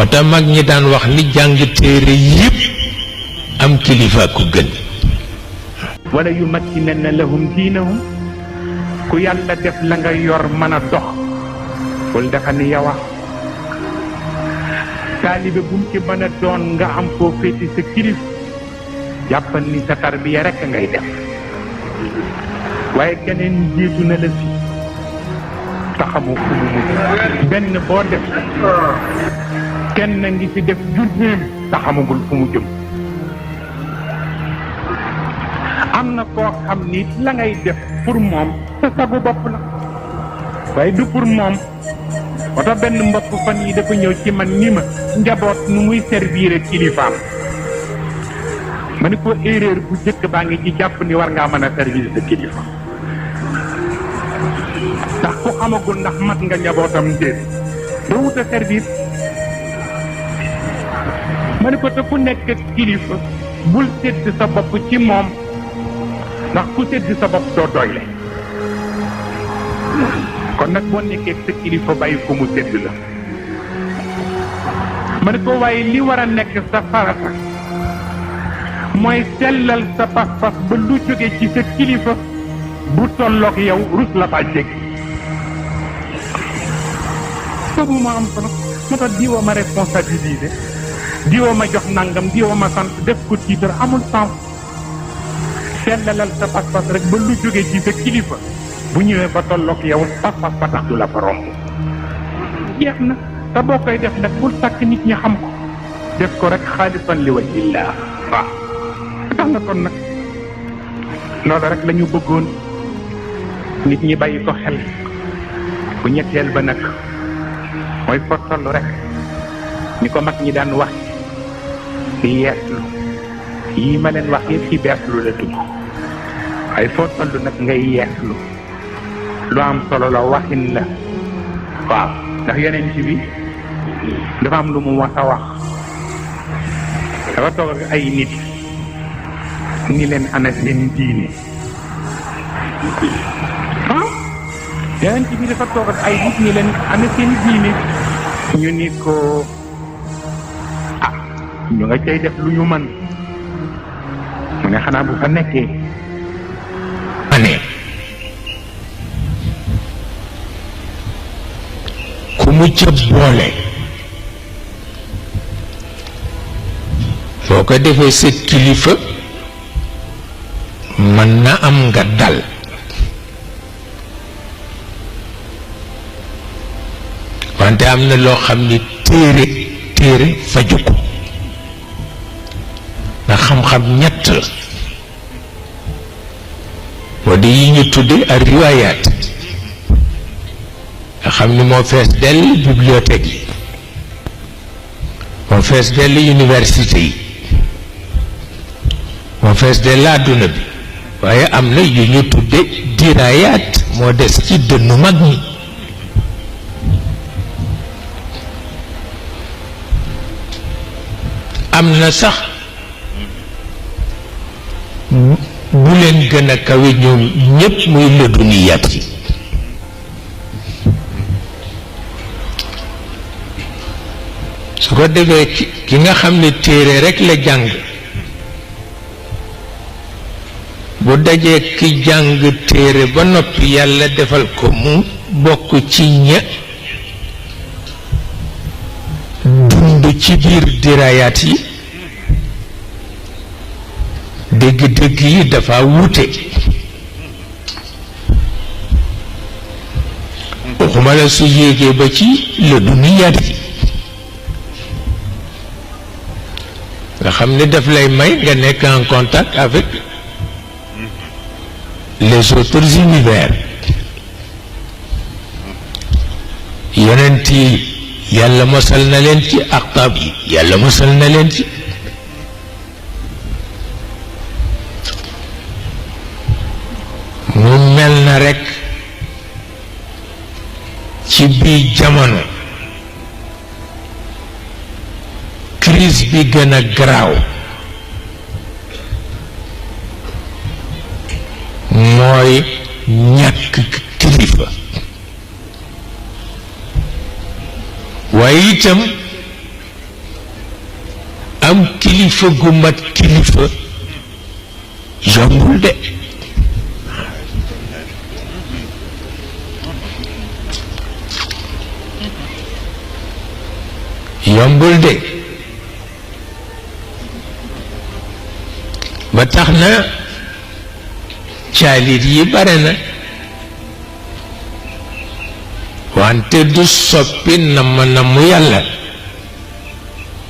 moo tax mag ñi daan wax ni jàng téere yépp am kilifa ku gën. wala yumakkinanna lahum diinahum ku yàlla def la nga yor mën a dox bul defa ni yow a taalibe bu mu ci mën a doon nga am foo féeti sa kilif jàppal ni sa tarbiya rekk ngay def waaye keneen jiitu na la fi taxamu fu mu mujj benn boo def kenn ngi fi def junneem taxamagul fu mu jëm. am na koo xam ni la ngay def pour moom sa sagu bopp la waaye du pour moom. moo tax benn mbokk fan yi dafa ñëw ci man ni ma njaboot nu muy servir kilifaam ma ni ko erreur bu jëkk baa ngi ci jàpp ni war ngaa mën a servir sa kilifa ndax ku xamagul ndax mat nga njabootam déet doo wut a servir. ma ni ko te ku nekk kilifa bul sédd sa bopp ci moom ndax ku sédd sa bopp doo doyle. kon nag boo nekkee sa kilifa bàyyi ko mu sédd la. ma ne ko waaye li war a nekk sa farata mooy sellal sa pas-pas ba lu jóge ci sa kilifa bu tolloog yow rus la faa jéggi. boobu ma am solo moo tax diwa ma responsabilisé diwa ma jox nangam diwa ma sant def ko tiitar amul sens. sellalal sa pas-pas rek ba lu jóge ci sa kilifa bu ñëwee ba tolloog yow pas-pas ba tax du la fa romb jeex na. te boo koy def nag bul sàkk nit ñi xam ko def ko rek xaalisan li wajhillah. waaw tax na kon nag loolu rek la ñu bëggoon nit ñi bàyyi ko xel. bu ñetteel ba nag mooy foo toll rek ni ko mag ñi daan wax ci yeeslu yii ma leen wax yëpp ci beeslu la dugg waaye foo toll nag ngay yeeslu lu am solo la waxin la. waaw ndax yeneen ci bi dafa am lu mu wax a wax dafa toog ak ay nit ni leen ana seen diine. yeneen ci bi dafa toog ak ay nit ni leen ana seen diine ñu ni ko ñu nga cay def lu ñu mën mu ne xanaa bu fa nekkee ane ku mu ca boole boo ko defee sa kilifa mën na am nga dal wante am na loo xam ni téere faju ko ndax xam-xam ñett la moo di yi ñu tudde ak riwaayaat nga xam ni moo fees dell bibliothèque yi moo fees dell université yi moo fees dell àdduna bi waaye am na yu ñu tudde diraayaat moo des ci dënnu mag ñi. am na sax bu leen gën a kawe ñoom ñépp muy laduniyaat yi su ko defee ki nga xam ne téere rekk la jàng bu dajee ki jàng téere ba noppi yàlla defal ko mu bokk ci ña dund ci biir diraayaat yi dégg-dégg yi dafa wuute waxuma la su yéegee ba ci la duniyaat yi nga xam ne daf lay may nga nekk en contact avec les autres univers yonent yi yàlla mosal na leen ci aqtaab yi yàlla mosal na leen ci mu mel na rekk ci biir jamono crise bi gën a garaaw mooy ñàkk kilifa waaye itam kilifa gu mat kilifa yombul de yombul de ba tax na caalit yi bare na wante du soppi namm yàlla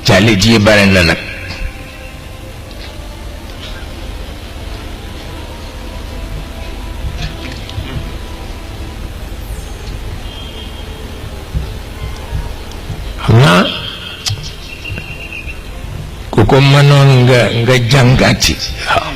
caalit yi bare na nag xam naa ku ko mënoon nga jàngati waaw